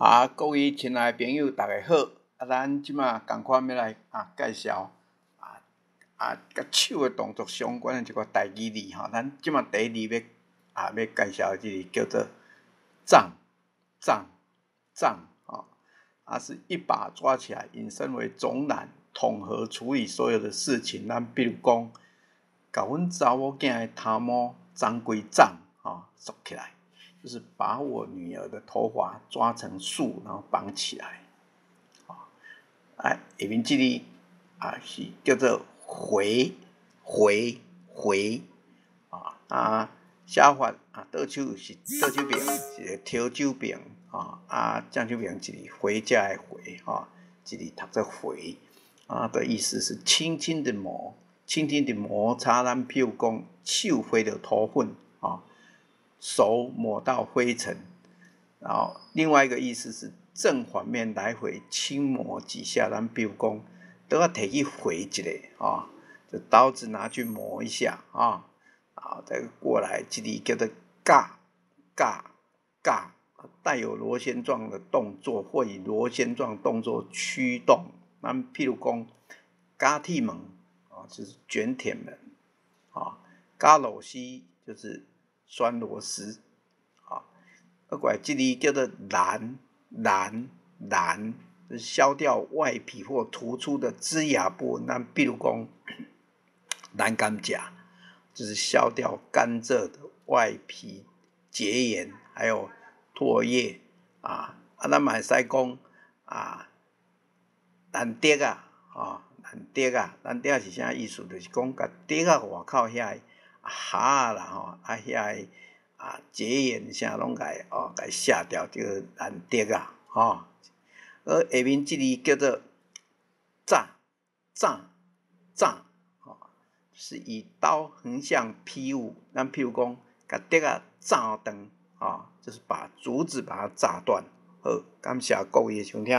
啊，各位親愛朋友，大家好！啊，咱這馬仝款欲來介紹佮手的動作相關的一寡台語字吼。咱這馬第一字欲介紹的這個叫做掌掌掌吼，啊是一把抓起來，引申為總攬統合處理所有的事情。咱比如講，共阮查某囝的頭毛鬃規掌吼束起來。就是把我女兒的頭髮抓成束，然後綁起來。啊，下面這裡是叫做回回回啊，寫法倒手是倒手爿，一个提手爿，正手爿一个回家的回，這裡讀做回，的意思是輕輕的磨，輕輕的摩擦，咱譬如講手揮著塗粉，手抹到灰塵，然後另外一個意思是正反面來回輕磨幾下，咱比如講，刀仔提去回一下，就刀子拿去磨一下，啊，再過來，這裡叫做軋軋軋，帶有螺旋狀的動作或以螺旋狀動作驅動，咱譬如講，絞鐵門，就是捲鐵門，絞螺絲就是栓螺絲，啊，過來這裡叫做爛爛爛，就是削掉外皮或突出的枝芽部分。咱比如講，爛甘蔗，就是削掉甘蔗的外皮結緣，還有唾液，咱嘛會使講爛竹仔，爛竹仔，爛竹仔是啥意思？就是講共竹仔外口遐个箬啦吼，遐個結緣啥攏共卸掉，叫爛竹仔，吼。而下面這裡叫做顫顫顫，吼，是以刀橫向劈物。咱譬如講，共竹仔顫斷，就是把竹子把它顫斷。好，感謝各位的收聽。